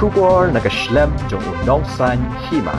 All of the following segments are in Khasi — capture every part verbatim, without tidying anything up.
Khubor na ka shlem jong u Nongsaiñ Hima.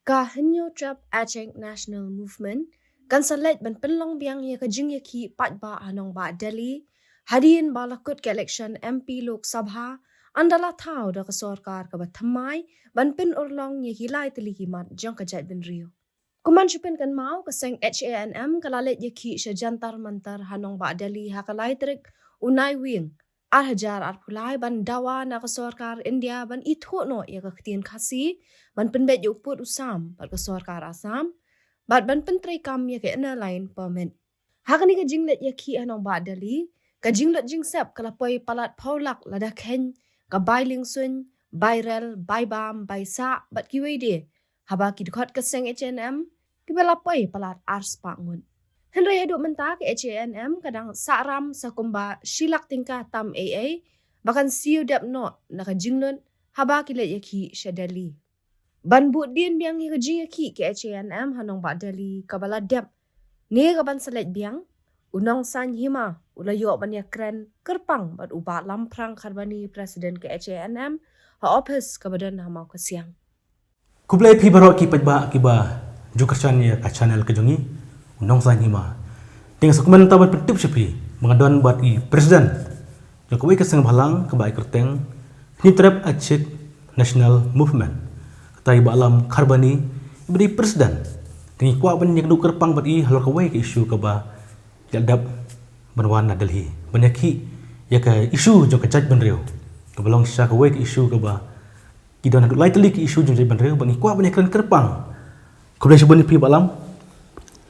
Ka Hynñiewtrep Achik National Movement kan sa leit ban pynlong biang ïa ka jingïakhih paidbah ha nongbah Delhi hadien ba la kut ka election M P Lok Sabha, ynda la thaw da ka sorkar kaba thymmai ban pynurlong ïa ki lai tylli ki mat jong ka jaitbynriew. Kumban shu pynkynmaw, ka seng H A N M ka la leit ïakhih sha Jantar Mantar ha nongbah Delhi ha ka lai tarik u Naiwieng ar hajar arphew lai ban dawa na ka sorkar India ban ithuh noh ïa ka ktien Khasi ban pynbeit ïa u pud u sam bad ka sorkar Assam bad ban pyntreikam ïa ka Inner Line Permit. Ha kane ka jingleit ïakhih ha nongbah Delhi, ka jinglut jingsep ka la poi palat phew lak lada kheiñ ka bai liengsuiñ, bai rel, bai bam, bai sah bad kiwei de, haba ki dkhot ka seng H A N M kiba la poi palat ar spah ngut. Hynrei haduh mynta ka H A N M ka dang sah ram sa kumba shi lak tyngka tam ei ei ba kan siew dep noh na ka jinglut haba ki leit ïakhih sha Delhi. Ban bud dien biang ïa ka jingïakhih ka H A N M ha nongbah Delhi kaba la dep ne kaban sa leit biang, u Nongsaiñ Hima u la ïoh ban ïakren kyrpang bad u Bah Lamphrang Kharbani, President ka H A N M, ha ophis kaba don ha Mawkasiang. Khublei phi baroh ki paidbah kiba ju kyrshan ïa ka channel ka jong ngi, u Nongsaiñ Hima. Te nga sngewkmen ta ban pyntip sha phi ba nga don bad i President jong kawei ka seng bhalang kaba ai kyrteng Hynñiewtrep Achik National Movement, kata i Bah Lam Kharbani, iba dei President. Te ngi kwah ban ïakynduh kyrpang bad i halor kawei ka issue kaba ïa dap ban wan na Delhi ban ïakhih ïa ka issue jong ka jaitbynriew, kaba long shisha kawei ka issue kaba ki don haduh lai tylli ki issue jong jaitbynriew, ba ngi kwah ban ïakren kyrpang. Khublei shibun ïa phi Bah Lam.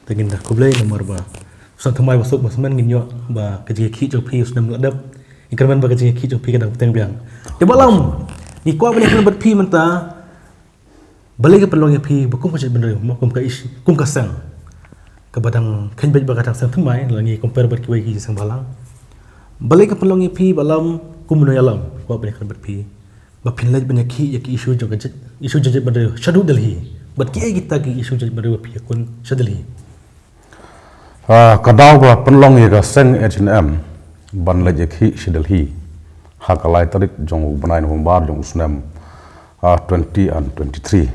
Te ngin da khublei namar ba u snem thymmai ba suk ba smen ngin ïoh ba ka jingïakhih jong phi u snem la dep. Ngin kyrmen ba ka jingïakhih jong phi ka dang bteng biang. Te Bah Lam, ngi kwah ban ïakren bad phi mynta, balei ka pynlong ïa phi ba kum ka jaitbynriew, mo, kum ka ish, kum ka seng kaba dang kheiñ beit ba ka dang seng thymmai, lada ngi compare bad kiwei ki seng bhalang. Balei ka pynlong ïa phi Bah Lam kum u nongïalam, kwah ban ïakren bad phi, ba phin leit ban ïakhih ïa ki issue jong ka jait, issue jong ka jaitbynriew shaduh Delhi? Bad kiei kita ki issue jong ka jaitbynriew ba phi ïakren sha Delhi? Ah, ka daw ba la pynlong ïa ka seng H A N M ban leit ïakhih sha Delhi ha ka lai tarik jong u bnai November jong u snem, ah, twenty and twenty-three.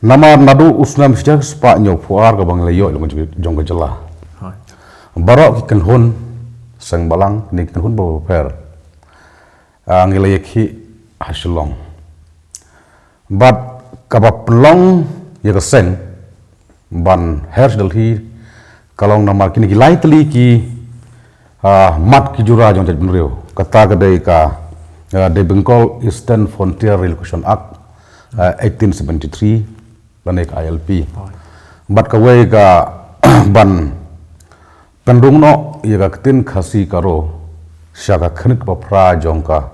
Namar naduh u snem shihajar spah hynñiewphew ar kaba ngi la ïoh jong, jong ka jylla, hooid, baroh ki kynhun seng bhalang, ne ki kynhun ba bapher, ah, ngi la ïakhih ha Shillong. Bad kaba pynlong ïa ka seng ban her sha Delhi ka long namar kine ki lai tylli ki, ah, mat ki jura jong jaitbynriew. Kata ka dei ka, ah, The Bengal Eastern Frontier Relocation Act, ah, eighteen seventy-three, lane ka I L P. Bad kawei ka ban pynrung noh ïa ka ktien Khasi Garo sha ka khyrnit ba phra jong ka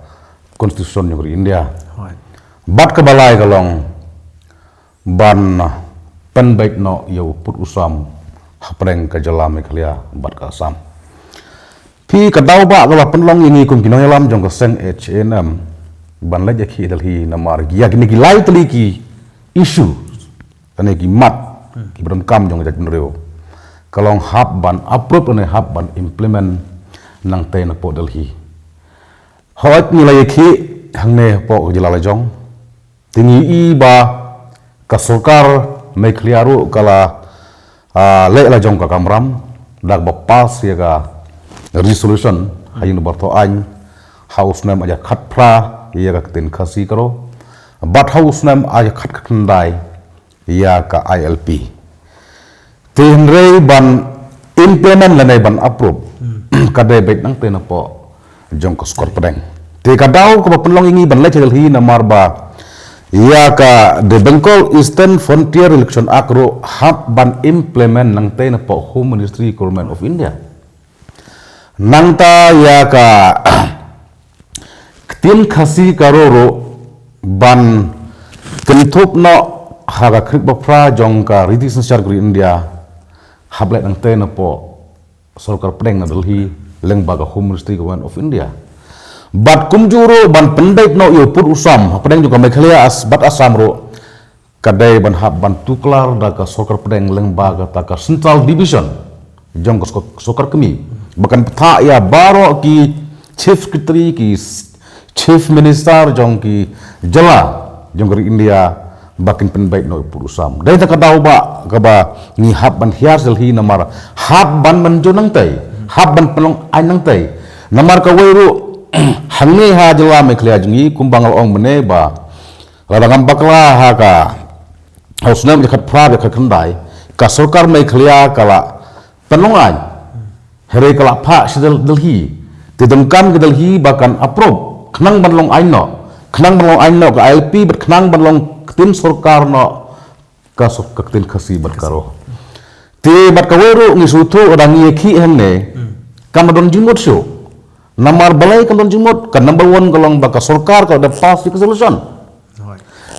Constitution jong ka ri India. Hooid. Bad kaba lai ka long ban pynbeit noh ïa u pud u sam hapdeng ka jylla Meghalaya bad ka Assam. Phi, ka daw ba ka la pynlong ïa ngi kum ki nongïalam jong ka seng H A N M ban leit ïakhih Delhi namar ïa kine ki lai tylli ki issue, kane ki mat, hmm, kiba donkam jong ka jaitbynriew, ka long hap ban approve ne hap ban implement nangtei napoh Delhi. Hooid, ngi la ïakhih hangne hapoh ka jylla la jong. Te ngi i ba ka sorkar Meghalaya ruh ka la, ah, leh la jong ka kamram da kaba pass ïa ka resolution ha ïing dorbar thaw aiñ ha u snem ar hajar khatphra ïa ka ktien Khasi Garo, bad ha u snem ar hajar khatkhyndai ïa ka I L P. Te hynrei ban implement lane ban approve, hmm, ka dei beit nangtei napoh jong ka sorkar pdeng. Te ka daw kaba pynlong ïa ngi ban leit sha Delhi namar ba ïa ka The Bengal Eastern Frontier Relocation Act ruh hap ban implement nangtei napoh Home Ministry, Government of India. Nangta ïa ka ktien Khasi Garo ruh ban kynthup noh ha ka khyrnit ba phra jong ka riti synshar ka ri India, hap leit nangtei napoh sorkar pdeng na Delhi lyngba ka Home Ministry, Government of India. Bad kumjuh ruh ban pynbeit noh ïa u pud u sam hapdeng jong ka Meghalaya, As-, bad Assam ruh Ka dei ban hap ban tuklar da ka sorkar pdeng lyngba kata ka Central Division jong ka sor-, sorkar kmie. Ba kan pynthah ïa baroh ki Chief Secretary, ki s-, Chief Minister jong ki jylla jong ka ri India ba kin pynbeit noh ïa u pud u sam. Dei ta ka daw ba kaba ngi hap ban hiar sha Delhi namar hap ban mynjur nangtei, hap ban pynlong aiñ nangtei. Namar kawei ruh hangne ha jylla Meghalaya jong ngi kumba nga la ong mynne ba lada ngam bakla ha ka, ha u snem ïa khatphra ïa khatkhyndai, ka sorkar Meghalaya ka la pynlong aiñ. Hynrei ka la phah sha Del-, Delhi. Te donkam ka Delhi ba kan approve khnang ban long aiñ noh, khnang ban long aiñ noh ka I L P bad khnang ban long ktien sorkar noh ka sor-, ka ktien Khasi bad Garo. Te bad kawei ruh ngi sngewthuh lada ngi ïakhih hangne kam don jingmut shuh. Namar balei kam don jingmut? Ka number one ka long ba ka sorkar ka la pass ïa ka resolution.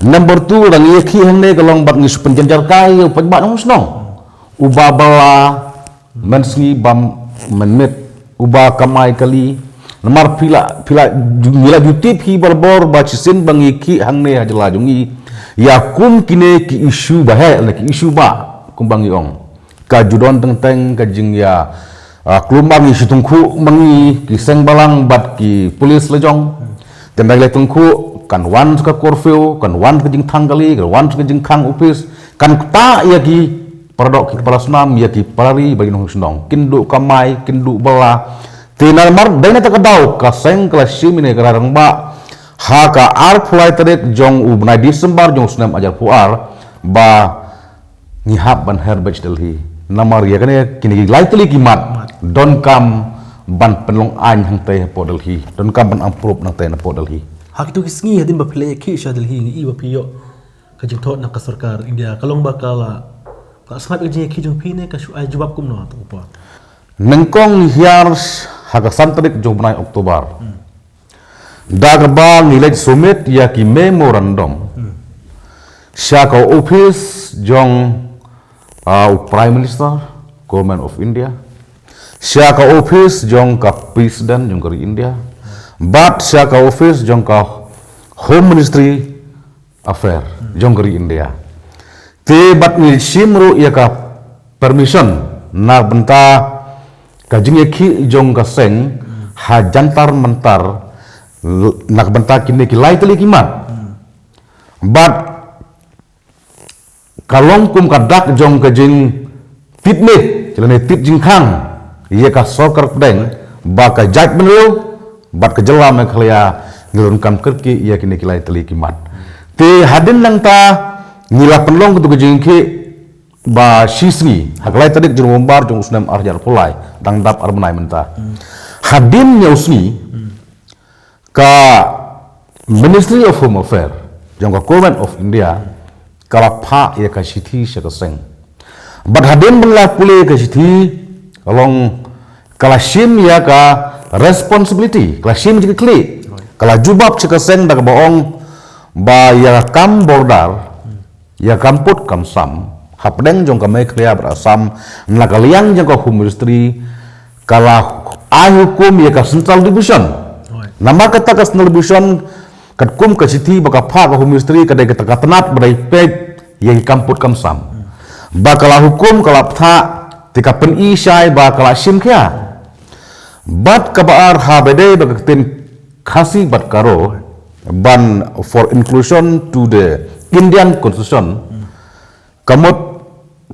Number two, lada ngi ïakhih hangne ka long ba ngi shu pynjynjar kai ïa u paidbah nongshong shnong. Uba bylla mynsngi bam mynmiet, uba kamai kali. Namar phi la, phi la, ngi la ju tip hi barabor ba shisien ba ngi ïakhih hangne ha jylla jong ngi ïa kum kine ki issue ba heh ne ki issue ba kumba ngi ong. Ka ju don teng teng ka jingïa, ah, klum ba ngi shu tyngkhuh ma ngi ki seng balang bad ki pulit la jong. Te ba ngi la tyngkhuh kan wan ka curfew, kan wan ka jingthang kali, kan wan ka jingkhang ophis, kan ktah ïa ki para doh ki para snam, ïa ki para ri bad ki nongshong shnong. Kin duh kamai, kin duh bylla. Te namar dei na kata ka daw ka seng ka la shim ïa kane ka rangbah ha ka arphew lai tarik jong u bnai December jong u snem hajar arphew ar ba ngi hap ban her beit sha Delhi. Namar ïa kane kine ki lai tylli ki mat donkam ban pynlong aiñ hangtei hapoh Delhi. Donkam ban approve hangtei hapoh Delhi. Ha kito ki sngi hadien ba phi la ïakhih sha Delhi ngi i ba phi ïoh ka jingthok na ka sorkar India ka long ba ka la, ka la sngap ïa ka jingïakhih jong phi ne ka shu ai jubab kumno ha kato ka por? Nyngkong ngi hiar ha ka san tarik jong u bnai October. Da kaba ngi leit submit ïa ki memorandum sha ka ophis jong, ah, u Prime Minister, Government of India, sha ka ophis jong ka President jong ka ri India, bad sha ka ophis jong ka Home Ministry Affair jong ka ri India. Te bad ngi shim ruh ïa ka permission na ka bynta ka jingïakhih jong ka seng ha Jantar Mantar na ka bynta kine ki lai tylli ki mat. Bad ka long kum ka dak jong ka jingtit miet, lane tit jingkhang ïa ka sorkar pdeng ba ka jaitbynriew bad ka jylla Meghalaya ngi donkam kyrkieh ïa kine ki lai tylli ki mat. Te hadien nangta ngi la pynlong katu ka jingïakhih ba shi sngi ha ka lai tarik jong u November jong u snem ar hajar arphew lai, dang dap ar bnai mynta. Hadien ïa u sngi ka Ministry of Home Affairs jong ka Government of India ka la phah ïa ka shithi sha ka seng. Bad hadien ba la pule ïa ka shithi ka long ka la shim ïa ka responsibility, ka la shim jingkitkhlieh, ka la jubab sha ka seng da kaba ong ba ïa ka kam border, ïa ka kam put kam sam hapdeng jong ka Meghalaya bad Assam, na ka liang jong ka Home Ministry ka la ai hukum ïa ka Central Division. Namar kata ka Central Division katkum ka shithi ba ka phah ka Home Ministry ka dei kata ka tnat ba dei peit ïa ki kam put kam sam. Ba ka la hukum ka la pynthah te ka pyni shai ba ka la shim khia. Bad kaba ar ha ba dei ba ka ktien Khasi bad Garo ban for inclusion to the Indian Constitution. Ka mut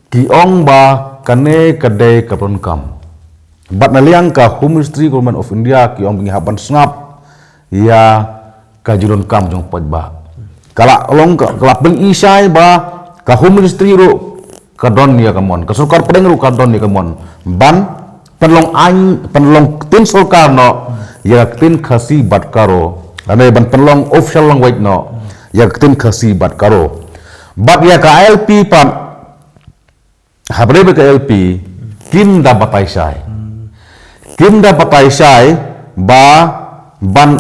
ki ong ba kane ka dei ka pyndonkam. Bad na liang ka Home Ministry Government of India ki ong ba ngi hap ban sngap ïa ka jingdonkam jong paidbah. Ka la long ka, ka la pyni shai ba ka Home Ministry ruh ka don ïa ka mon, ka sorkar pdeng ruh ka don ïa ka mon ban pynlong aiñ, pynlong ktien sorkar noh ïa ka ktien Khasi bad Garo, lane ban pynlong official language noh ïa ka ktien Khasi bad Garo. Bad ïa ka I L P pat, ha ba dei ba ka I L P kin da batai shai, kin da batai shai ba ban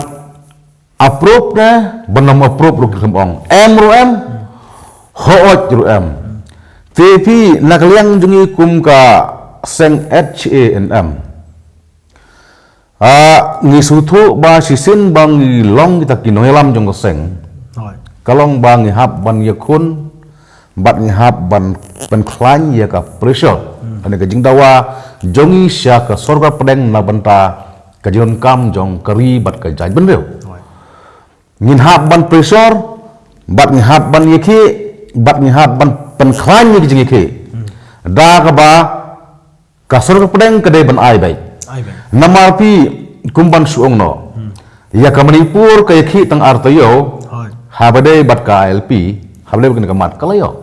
approve ne ban ym approve ruh ki khlem ong. Em ruh em, hooid ruh em. Te phi na ka liang jong ngi kum ka seng H A N M, ah, ngi sngewthuh ba shisien ba ngi long kita ki nongïalam jong ka seng, ka long ba ngi hap ban ïakhun bad ngi hap ban pynkhlaiñ ïa ka pressure, lane ka jingdawa jong ngi sha ka sorkar pdeng na bynta ka jingdonkam jong ka ri bad ka jaitbynriew. Ngin hap ban pressure, bad ngi hap ban ïakhih, bad ngi hap ban pynkhlaiñ ïa ka jingïakhih. Da kaba ka sorkar pdeng ka dei ban ai beit. Namar phi, kum ban shu ong noh, ïa ka Manipur ka ïakhih tang ar taïew. Haba dei bad ka I L P, haba dei bad ka mat ka la ïoh.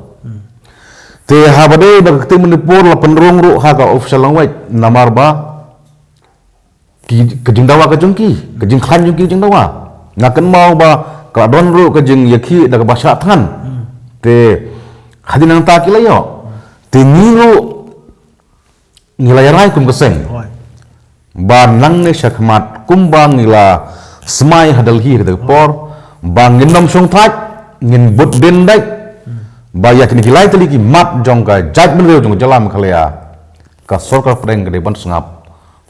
Te haba dei bad ka ktien Manipur la pynrung ruh ha ka official language, namar ba ki, ka jingdawa ka jong ki, ka jingkhlaiñ jong ki ka jingdawa. Nga kynmaw ba ka la don ruh ka jingïakhih da kaba shah thngan. Te hadien nangta ki la ïoh. Te ngi ruh ngi la ïarai kum ka seng. Ba nangne shakhmat kumba ngi la smai ha Delhi ha kata ka por, ba ngin nym shongthait, ngin bud dien beit. Ba ïa kine ki lai tylli ki mat jong ka jaitbynriew jong ka jylla Meghalaya, ka sorkar pdeng ka dei ban sngap.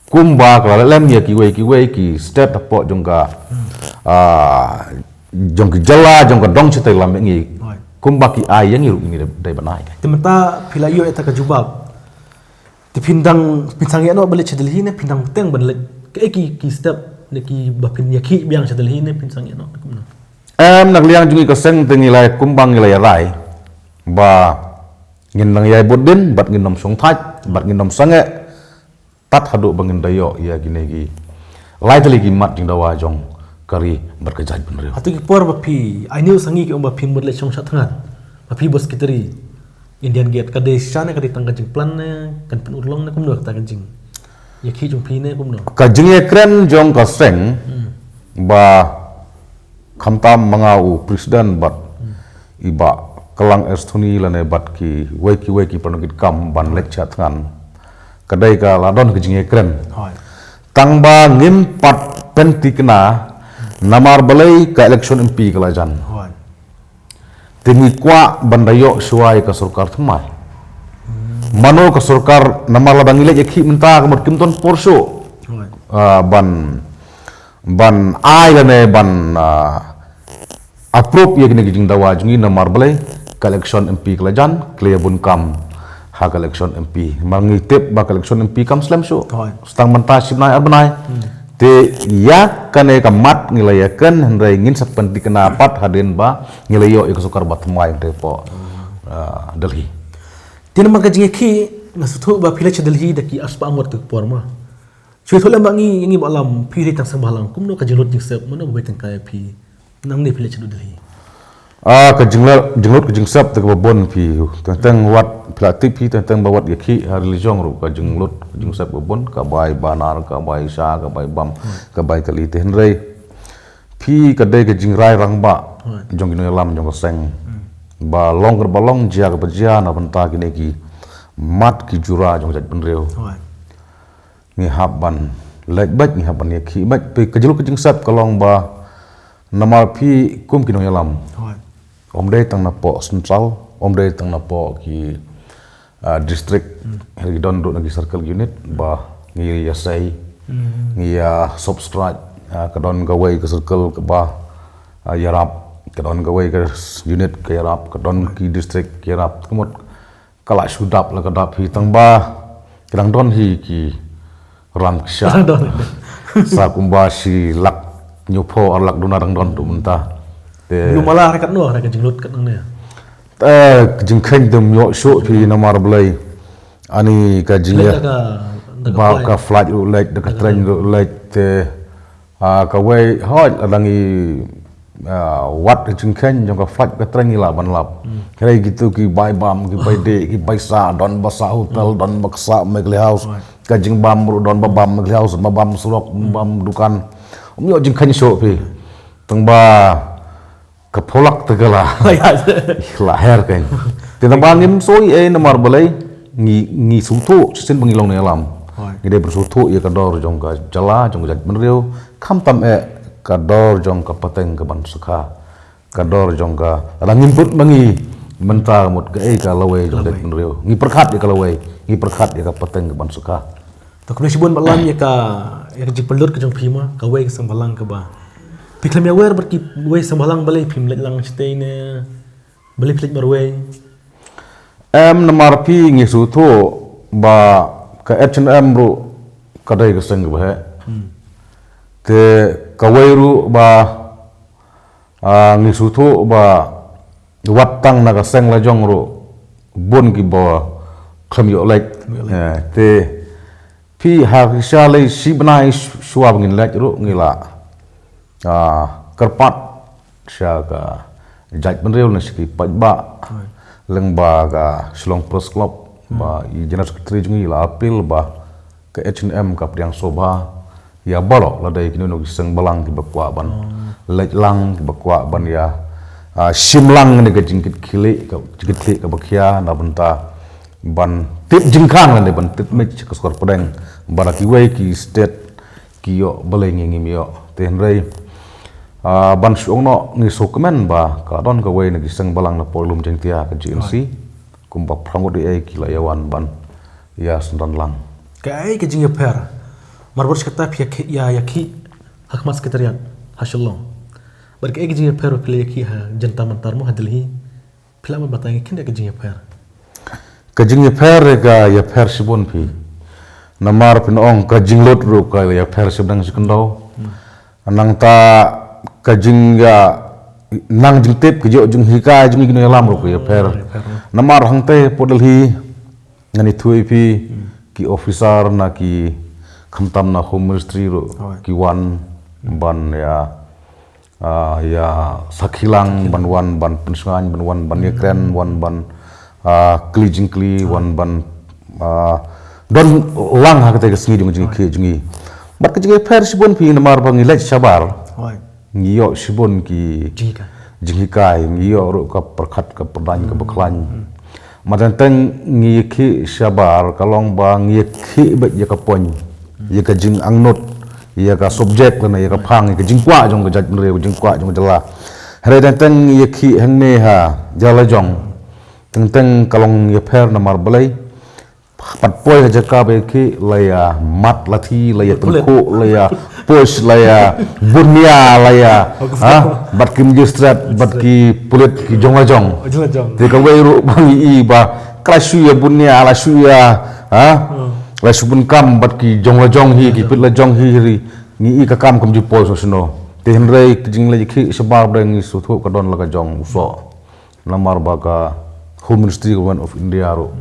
Kumba ka la lem ïa kiwei kiwei ki state hapoh jong ka, ah, jong ki jylla, jong ka dong shatai lam ïa ngi. Kumba ki ai ïa ngi ruh ngi dei ban ai. Te mynta phi la ïoh ïa ka jubab. Te phin dang, phin sangeh noh ban leit sha Delhi ne phin dang teng ban leit? Kaei ki, ki step ne ki ba phin ïakhih biang sha Delhi ne phin sangeh noh kumno? Em, na ka liang jong ngi ka seng te ngi la, kumba ngi la ïarai ba ngin nang ïai bud dien, bad ngin nym shongthait, bad ngin nym sangeh, tad haduh ba ngin da ïoh ïa kine ki lai tylli ki mat jingdawa jong ka ri bad ka jaitbynriew. Hato ki por ba phi ai news ha ngi ki ong ba phi mut leit shong shad thngan, ba phi bad secretary Indian Gate, ka dei shisha ne ka dei tang ka jingplan ne kan pynurlong ne kumno kata ka jingïakhih jong phi ne kumno? Ka jingïakren jong ka seng ba khamtam ma nga u president bad i Bah Klang Esthoni lane bad kiwei kiwei ki pawnong ki kam ban leit shad thngan, ka dei ka la don ka jingïakren. Tang ba ngim pat pynthikna namar balei ka election M P ka la jan. Te ngi kwah ban da ïoh shuwa ïa ka sorkar thymmai. Mano ka sorkar, namar lada ngi leit ïakhih mynta ka mut kim don por shuh, ah, ban, ban ai lane ban, ah, approve ïa kine ki jingdawa jong ngi namar balei ka election M P ka la jan, ki la ïa bun kam ha ka election M P. Namar ngi tip ba ka election M P kam slem shuh. Tang mynta shi bnai ar bnai. Te ïa kane ka mat ngi la ïakren hynrei ngin sa pynthikna pat hadien ba ngi la ïoh ïa ka sorkar ba thymmai hynrei hapoh, ah, Delhi. Te namar ka jingïakhih nga sngewthuh ba phi leit sha Delhi da ki arspah ngut ka por ma. Shu ïathuh lem ba ngi, ngi ba lam phi dei tang seng bhalang, kumno ka jinglut jingsep, mano ba bai tyngkai ïa phi? Nangne phi leit shaduh Delhi. Ah, ka jingla-, jinglut ka jingsep te kaba bun phi. Teng teng wat phi la tip phi, teng teng ba wat ïakhih ha religion ruh ka jinglut ka jingsep kaba bun, ka bai banar, ka bai sha, ka bai bam, ka bai kali te hynrei phi ka dei ka jingrai rangbah jong ki nongïalam jong ka seng. Ba long kaba long, jia kaba jia na bynta kine ki mat ki jura jong ka jaitbynriew. Ngi hap ban leit beit, ngi hap ban ïakhih beit. Phi ka jinglut ka jingsep ka long ba namar phi kum ki nongïalam. Ym dei tang napoh central, ym dei tang napoh ki, ah, district, hynrei ki don ruh na ki circle unit ba ngi ïa sei, ngi ïa subscribe, ah, ka don kawei ka circle kaba, ah, ïarap, ka don kawei ka unit ka ïarap, ka don ki district ka ïarap. Ka mut ka la shu dap la ka dap hi tang ba ki dang don hi ki ram ki sha. Sa kumba shi lak hynñiewphew ar lak duna dang don tu mynta. Te lu mala re katno re ka jinglut kat nangne? Eh, ka jingkheiñ te ym ïoh shuh phi namar balei. Ani ka jing, ba ka flight ruh leit, da ka train ruh leit te Ah, kawei, hooid, lada ngi, ah, wad ka jingkheiñ jong ka flight ka train ngi lah ban lap. Hynrei kito ki bai bam, ki bai dih, ki bai sah, don ba sah hotel, don ba sah Meghalaya House. Ka jingbam ruh don ba bam Meghalaya House, ba bam surok, bam dukan. Ym ïoh jingkheiñ shuh phi. Tang ba ka pholak te ka la, la her kein. Te tang ba ngim soi ei namar balei ngi, ngi sngewthuh shisien ba ngi long nongïalam. Ngi dei ban sngewthuh ïa ka dor jong ka jylla, jong ka jaitbynriew, khamtam eh ka dor jong ka pateng ka ban sakha. Ka dor jong ka, lada ngim put ba ngi mynta mut kaei ka lawei jong ka jaitbynriew. Ngi pyrkhat ïa ka lawei, ngi pyrkhat ïa ka pateng ka ban sakha. To khublei shibun Bah Lam ïa ka, ïa ka jingpynlut ka jong phi ma, kawei ka seng bhalang kaba phi khlem ïa wer bad kiwei seng bhalang, balei phim leit lang shatei ne balei phi leit marwei? Em, namar phi ngi sngewthuh ba ka H and M ruh ka dei ka seng kaba heh. Te kawei ruh ba, ah, ngi sngewthuh ba wat tang na ka seng la jong ruh bun kiba khlem ïoh leit. Khlem ïoh leit. Eh, te phi ha ki sha lei shi bnai sh-, shuwa ba ngin leit ruh ngi la, ah, kyrpad sha ka jaitbynriew ne sha ki paidbah. Right. Lyngba ka Shillong Press Club ba i General Secretary jong ngi la appeal ba ka H and M ka pdiang sngewbha ïa baroh, lada ïa kino kino ki seng balang kiba kwah ban leit lang, kiba kwah ban ïa, ah, shim lang ne ka jingkitkhlieh, ka jingkitkhlieh kaba khia na bynta ban tip jingkhang ne ban tip mih sha ka sorkar pdeng ba da kiwei ki state ki ïoh balei ngi ngim ïoh. Te hynrei, ah, ban shu ong noh ngi sngewkmen ba ka don kawei na ki seng balang na Poilum Jaiñtia, ka G N C, kumba phra ngut ïa ki la ïa wan ban ïa synran lang. Kaei ka jingïapher? Mar bor shi katta phi ïa khih, ïa, ïa khih ha khmat Secretariat ha Shillong. Bad kaei ka jingïapher ba phi la ïa khih ha Jantar Mantar mo ha Delhi? Phi lah ban batai ngi khyndiat ka jingïapher? Ka jingïapher ka ïapher shibun phi. Namar phin ong ka jinglut ruh ka ïapher shibun shi khyndew. Nangta ka jingïa nang jingtip, ka jingïoh jinghikai jong ngi ki nongïalam ruh ka ïapher. Ïapher. Namar hangtei hapoh Delhi ngan ïathuh ïa phi, ki officer na ki, khamtam na Home Ministry ruh ki wan ban ïa, ah, ïa sakhi lang, ban wan ban pynshngaiñ, ban wan ban ïakren, wan ban, ah, kylli jingkylli, wan ban, ah, don lang ha katei ka sngi jong ka jingkhie jong ngi. Bad ka jingïapher shibun phi namar ba ngi leit shabar. Ngi ïoh shibun ki jinghikai, ngi ïoh ruh ka pyrkhat ka pyrdaiñ kaba khlaiñ. Mar teng teng ngi khih shabar ka long ba ngi khih beit ïa ka point, ïa ka jingangnud, ïa ka subject lane ïa ka phang, ïa ka jingkwah jong ka jaitbynriew, ka jingkwah jong ka jylla. Hynrei teng teng ngi khih hangne ha jylla jong, teng teng ka long ïapher namar balei? Pat poi ha jaka ba ïa khih la ïa mat lathi, la ïa tyngkhuh, la ïa push, la ïa bunia, la ïa, ha, bad ki magistrate, bad ki pulit, ki jong la jong. Te kawei ruh ba ngi i ba ka la shu ïa bunia, la shu ïa, ha, la shu bun kam bad ki jong la jong hi, ki pulit la jong hi, hi ngi i ka kam kam ju poi sngewsih. Te hynrei ka jingleit khih shabar ba ngi sngewthuh ka don la ka jong u soh. Namar ba ka Home Ministry, Government of India ruh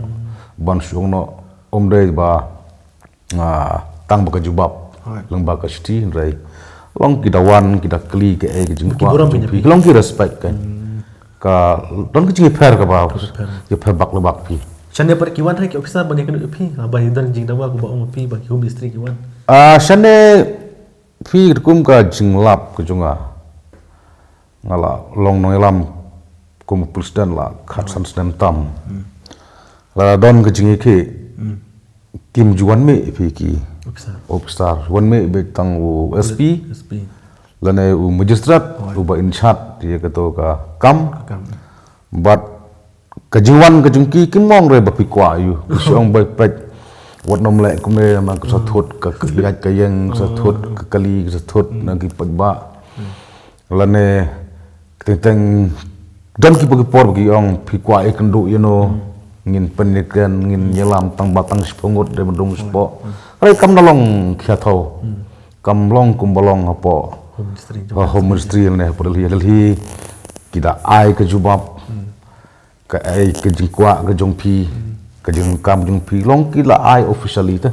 ban shu ong noh, ym dei ba, ah, tang ba ka jubab lyngba ka shithi, hynrei long ki da wan, ki da kylli kaei ka jingkwah jong phi, ki long ki respect ka. Ka don ka jingïapher kaba ïapher bak la bak phi. Shane pat ki wan hi ki officer ban ïakynduh ïa phi, ba don jingdawa kumba ong phi ba ki Home Ministry ki wan? Ah, shane phi, kum ka jinglap ka jong nga, nga la long nongïalam kum u president la khatsan snem tam. La don ka jingïakhih, kim ju wan mih phi ki officer, wan mih beit tang u S P lane u magistrate uba in charge ïa kato ka kam. Bad ka jingwan ka jong ki, kim ong re ba phi kwah ïa u, ki shu ong ba peit wat nym leh kumne, ma ka sa thut ka ïaid ka ïeng, ka sa thut ka kali, ka sa thut na ki paidbah. Lane teng teng don kiba ki por ba ki ong phi kwah ïakynduh ïano, ngin pynïakren, ngin ïalam tang ba tang shiphew ngut, dei ban rung shapoh. Hynrei kam da long khia thaw, kam long kumba long hapoh Home Ministry lane hapoh Delhi, Delhi ki da ai ka jubab. Kaei ka jingkwah ka jong phi, ka jingkam jong phi, long ki la ai officially te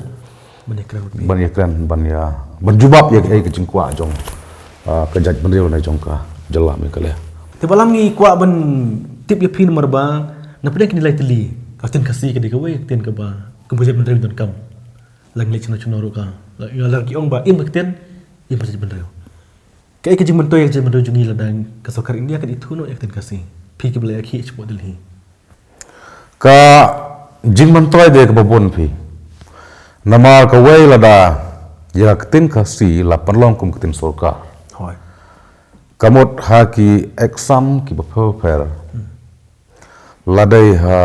ban ïakren, ban ïa, ban jubab ïa kaei ka jingkwah jong, ah, ka jaitbynriew ne jong ka jylla Meghalaya. Te Bah Lam, ngi kwah ban tip ïa phi namar ba na pdeng kine lai tylli ka ktien Khasi ka dei kawei ka ktien kaba kum ka jaitbynriew donkam. La ngi leit shano shano ruh ka la, la ki ong ba im ka ktien, im ka jaitbynriew. Kaei ka jingmyntoi ka jaitbynriew jong ngi lada ka sorkar India kan ithuh noh ïa ka ktien Khasi, phi kiba la ïakhih shapoh Delhi? Ka jingmyntoi de kaba bun phi. Namar kawei lada ïa ka ktien Khasi la pynlong kum ka ktien sorkar, ka mut ha ki exam kiba pher pher, la dei ha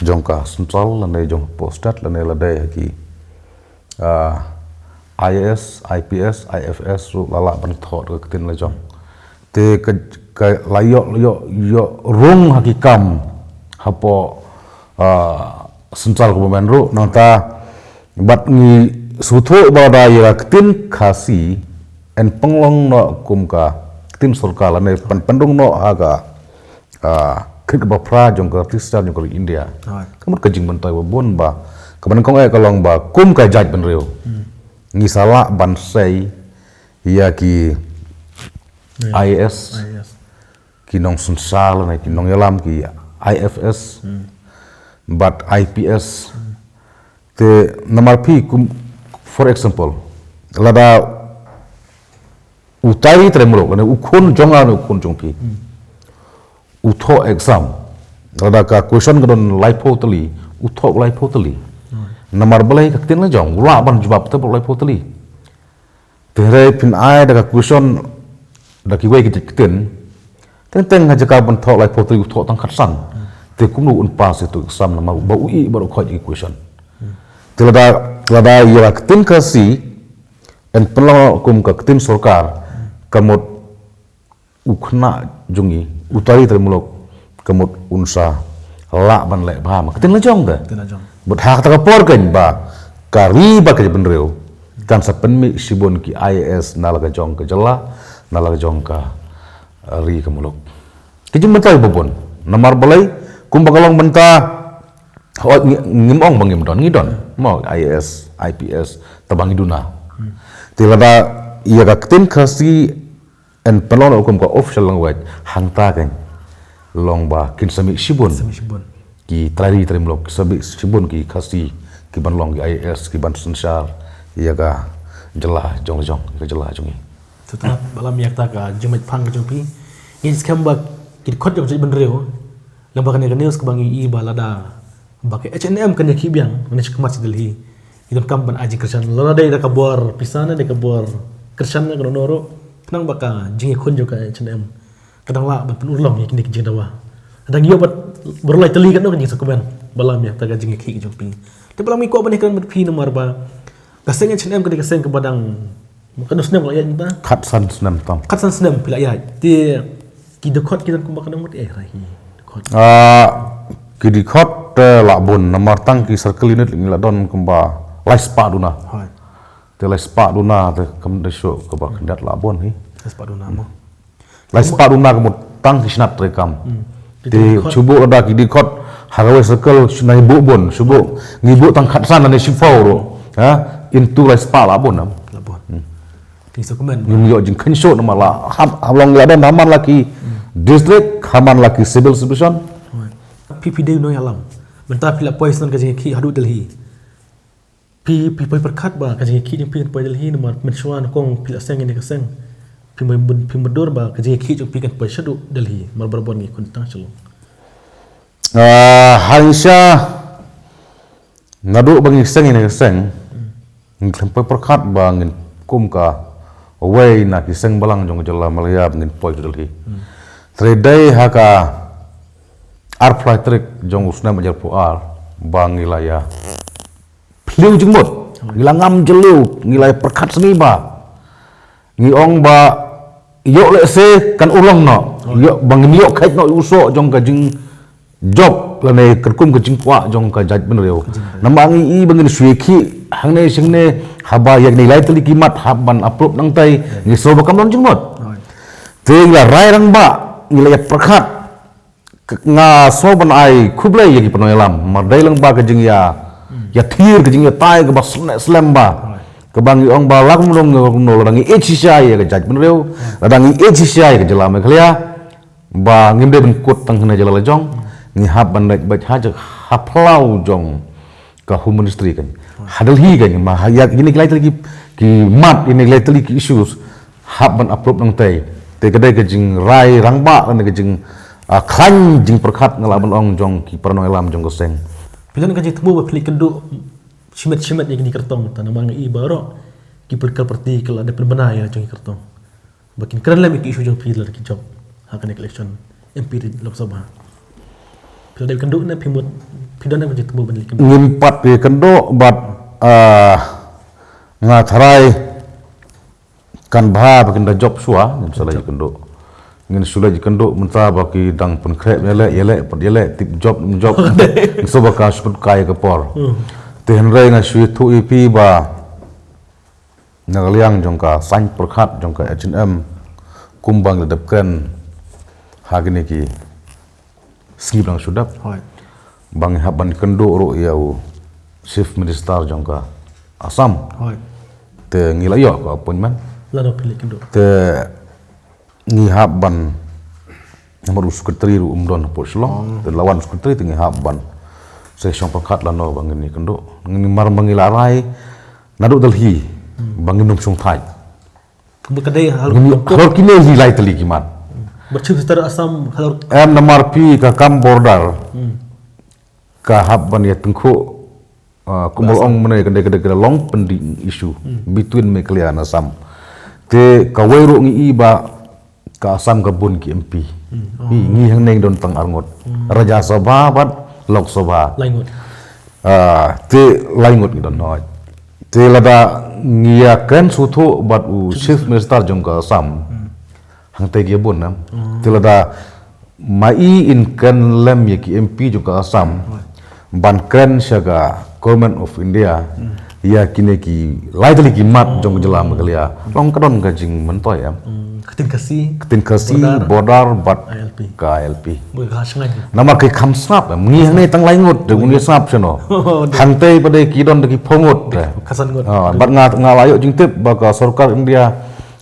jong ka central, la dei jong ka state, la dei, la dei ha ki, ah, I A S, I P S, I F S ruh la lah ban thoh da ka ktien la jong. Te ka, ka la ïoh, ïoh, ïoh rung ha ki kam hapoh, ah, central government ruh, nangta bad ngi sngewthuh ba da ïa ka ktien Khasi yn pynlong noh kum ka ktien sorkar lane pyn, pynrung noh ha ka, ah, kit kaba phra jong ka register jong ka ri India. Ka mut ka jingmyntoi ba bun ba kaba nyngkong eh ka long ba kum ka jaitbynriew ngi sa lah ban sei ïa ki I A S, ki nongsynshar lane ki nongïalam, ki I F S bad I P S. Te namar phi kum, for example, lada u trai trai muluk lane u khun jong nga lane u khun jong phi u thoh exam, lada ka question ka don laiphew tylli, u thoh laiphew tylli. Namar balei? Ka ktien la jong, u lah ban jubab te laiphew tylli. Te hynrei phin ai da ka question da kiwei ki ktien, teng teng ha jaka ban thoh laiphew tylli u thoh tang khatsan. Te kumno un pass ïa uto u exam namar ba u ïohi bad u khot ïa ki question. Te lada, lada ïa ka ktien Khasi yn pynlong kum ka ktien sorkar, ka mut u khynnah jong ngi, u trai trai muluk, ka mut un sa lah ban leh bha ma ka ktien la jong ka. Ktien la jong. Bad ha kata ka por kan ba ka ri bad ka jaitbynriew kan sa pynmih shibun ki I A S na la ka jong ka jylla, na la ka jong ka, eh, ri ka muluk. Ki jingmyntoi ba bun. Namar balei? Kumba ka long mynta, hooid, ngi, ngim ong ba ngim don, ngi don. Mo, I A S, I P S, taba ngi duna. Te lada ïa ka ktien Khasi yn pynlong noh kum ka official language, hangta kan long ba kin sa mih shibun. Sa mih shibun. Ki trai ri trai muluk, sa mih shibun ki Khasi ki ban long ki I A S, ki ban synshar ïa ka jylla jong la jong, ïa ka jylla jong ngi. Te tang ba lam ïa kata ka jingmut phang ka jong phi, ngi skhem ba ki dkhot jong jaitbynriew, lem bad kane ka news kaba ngi ïohi ba lada ba ka H N M kan ïakhih biang, ngi shu khmat sha Delhi. Ngi donkam ban ai jingkyrshan. Lada dei da ka bor pisa ne, da ka bor kyrshan ne, kano kano ruh. Khnang ba ka jingïakhun jong ka H N M ka dang lah ban pynurlong ïa kine ki jingdawa. Dang ïoh bad baroh lai tylli katno ka jingsakomen. Ba lam ïa kata ka jingïakhih ka jong phi. Te ba lam ngi kwah ban ïakren bad phi namar ba ka seng H N M ka dei ka seng kaba dang, katno snem ka la ïaid mynta? Khatsan snem tam. Khatsan snem phi la ïaid. Te ki dkhot ki don kumba katno mut eh, ra ki dkhot. Ah, ki dkhot, eh, la bun, namar tang ki circle unit ngi la don kumba lai spah duna. Hooid. Te lai spah duna te kam da shu kaba khyndiat la bun hi. Lai spah duna mo. Lai spah duna ka mut tang ki shnat treikam. Te shu buh da ki dkhot ha kawei circle shu nai buh bun, shu buh ngi buh tang khatsan ne shiphew ruh. Ha? Into lai spah la bun am. La bun. Ki sa kumne. Ngim ïoh jingkynshoi namar la ha, ha long la don ha man la ki district, ha man la ki civil subdivision. Phi phi dei u nongïalam. Mynta phi la poi sha ka jingïakhih haduh Delhi. Phi, phi poi pyrkhat ba ka jingïakhih jong phi kan poi Delhi namar mynshuwa nyngkong phi la seng ïa kane ka seng. Phi mut, phi mutdur ba ka jingïakhih jong phi kan poi shaduh Delhi, namar barabor ngi khun tang Shillong. Ah, ha ngi sha naduh ba ngi seng ïa kane ka seng, ngi khlem poi pyrkhat ba ngin kum kawei na ki seng balang jong ka jylla Meghalaya ba ngin poi Delhi. Hynrei dei ha ka arphew lai tarik jong u snem arphew ar ba ngi la ïa phylliew jingmut. Ngi la ngam jylliew, ngi la pyrkhat sngewbha. Ngi ong ba ïoh lehse kan urlong noh. Ïoh ba ngin ïoh kheit noh u soh jong ka jingjop lane katkum ka jingkwah jong ka jaitbynriew. Namar ngi i ba ngin shu ïakhih hangne shangne haba ïa kine lai tylli ki mat hap ban approve nangtai ngi sngew ba kam don jingmut. Te ngi la rai rangbah, ngi la ïa pyrkhat. Nga sngew ban ai khublei ïa ki nongïalam namar dei lang ba ka jingïa, ïa thir ka jingïatai kaba slem, slem ba. Kaba ngi ong ba la kumno kumno lada ngi ïeit shisha ïa ka jaitbynriew, lada ngi ïeit shisha ïa ka jylla Meghalaya. Ba ngim dei ban kut tang hynne jylla la jong, ngi hap ban leit beit ha jaka ha phyllaw jong ka Home Ministry kan. Ha Delhi kan, ma ha ïa kine ki lai tylli ki, ki mat, kine ki lai tylli ki issues hap ban approve nangtai. Te ka dei ka jingrai rangbah lane ka jing, ah, khlaiñ jingpyrkhat nga lah ban ong jong ki para nongïalam jong ka seng. Phi don ka jingthmu ba phi leit kynduh shimet shimet ïa kine ki kyrtong, ta namar nga i baroh ki political party ki la dep pynbna ïa la jong ki kyrtong. Ba kin kren lem ïa ki issue jong phi lada ki jop ha kane ka election M P Lok Sabha. Phi la dep kynduh ne phi mut, phi don ne ka jingthmu ban leit kynduh? Ngim pat ïa kynduh bad, ah, nga tharai kan bha ba kin da jop shuwa, ngim sa leit kynduh. Ngin shu leit ïakynduh mynta ba ki dang pynkhreh ïaleh, ïaleh, pat ïaleh, tip jop, ym jop. Ngin shu ba ka shu pynkai ka por. Hmm. Te hynrei nga shu ïathuh ïa phi ba na ka liang jong ka saiñ pyrkhat jong ka H and M kumba ngi la dep kren ha kine ki sngi ba dang shu dep. Hooid. Ba ngi hap ban kynduh ruh ïa u Chief Minister jong ka Assam. Hooid. Te ngi la ïoh ka appointment. Lano phi leit kynduh? Te ngi hap ban, namar u secretary ruh um don hapoh Shillong. Oh. Te la wan u secretary te ngi hap ban sa shong pyrkhat lano ba ngin ïakynduh. Ngi mar ba ngi la rai naduh Delhi, hmm, ba ngin ym shong thait. Kumba ka dei halor, ngin halor kine hi lai tylli ki mat. Ba Chief Minister Assam halor. Em, namar phi ka kam border. Hmm. Ka hap ban ïa tyngkhuh, ah, kumba ong mynne ka dei, ka dei, ka dei long pending issue, hmm, between Meghalaya and Assam. Te kawei ruh ngi i ba ka Assam ka bun ki M P. Hmm. Ngi, ngi hangne ngi don tang arngut. Hmm. Rajya Sabha bad Lok Sabha. Lai ngut. Ah, te lai ngut ngi don, hooid. Te lada ngi ïa kren sngewthuh bad u Chief Minister jong ka Assam. Hmm. Hangtei ki bun, em. Hmm. Te lada ma i in kren lem ïa ki M P jong ka Assam. Hooid. Ban kren sha ka Government of India. Hmm. Ïa kine ki lai tylli ki mat jong ka jylla Meghalaya. Long ka don ka jingmyntoi, em. Hmm. Ka ktien Khasi. Ka ktien Khasi, border, border bad I L P. Ka I L P. Bad ka shngaiñ. Namar ki kham sngap, em. Ngi hangne tang lai ngut, te ngi sngap shano. Oh, dei. Hangtei pat dei ki don da ki phew ngut, eh. Ka san ngut. Ah, bad nga, nga la ïoh jingtip ba ka sorkar India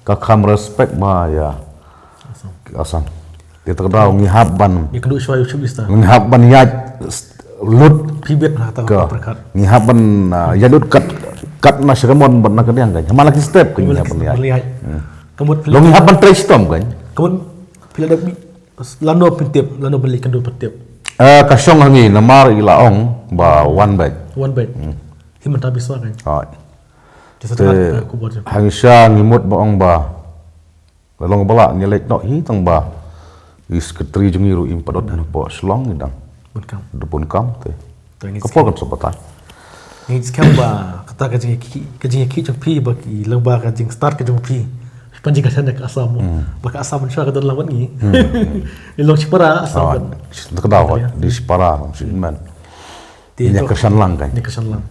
ka kham respect ba ïa Assam. Assam. Te ta ka daw ngi hap ban. Ïakynduh shuwa ïa u Chief Minister. Ngi hap ban ïaid s-, lut. Phi bit ha kata ka pyrkhat. Ngi hap ban, ah, ïaid lut kat, kat na Shakanon bad na Kadiang kan. Haba la ki step kan ngi hap ban ïaid. Hmm. Ka mut phi, long ngi hap ban trei shitom kan. Ka mut phi la dep lano pyntip, lano ban leit kynduh pyntip. Eh, ka shong ha ngi namar i la ong ba wan beit. Wan beit. Hmm. Hi mynta biswa kan. Hooid. Te ha ngi sha ngi mut ba ong ba Long ba la ngi leit noh hi tang ba i secretary jong ngi ruh im pat don hapoh Shillong, ngi dang bun kam. Da bun kam te. Te ngi ka por kan sa batai. Ngi skhem ba kata ka jingïakhih, ka jingïakhih jong phi ba ki, lyngba ka jingstad ka jong phi, pynjingkyrshan ïa ka Assam. Hmm. Ba ka Assam mynshuwa ka don lang bad ngi. Hmm. Ngi long shipara Assam kan. Ka daw ka dei shipara, shipara. Te ngi kyrshan lang kan. Ngi kyrshan lang.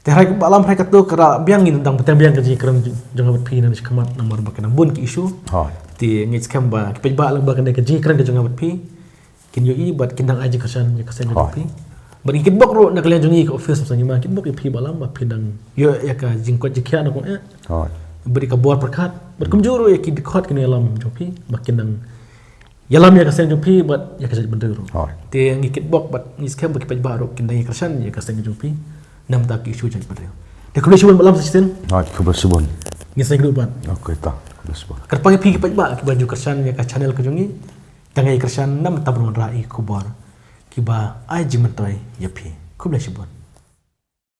Te hynrei ba lam hynrei katto ka ra biang, ngin dang bteng biang ka jingkren jong nga bad phi nangne shakhmat namar ba ka dang bun ki issue. Hooid. Te ngi skhem ba ki paidbah lyngba kane ka jingkren ka jong nga bad phi kin ïohi bad kin dang ai jingkyrshan ïa ka seng ka jong phi. Hooid. Bad ngi kitbok ruh na ka liang jong ngi ka office, sa ngi ma kitbok ïa phi ba lam ba phi dang ïoh ïa ka jingkoit jingkhiah na kong eh. Hooid. Bad ïa ka bor pyrkhat bad kumjuh ruh ïa ki dkhot ki nongïalam jong phi ba kin dang ïalam ïa ka seng jong phi bad ïa ka jaitbynriew ruh. Hooid. Te ngi kitbok bad ngi skhem ba ki paidbah ruh kin dang ïa kyrshan ïa ka seng jong phi namar ki issue jaitbynriew. Te khublei shibun ba lam sa shisien. Hooid, khublei shibun. Ngin sa ïakynduh pat. Okay, ta khublei shibun. Kyrpang ïa phi ki paidbah kiba ju kyrshan ïa ka channel ka jong ngi, tang ïa kyrshan namar ban wanrah ïa ki khubor kiba ai jingmyntoi ïa phi. Khublei shibun.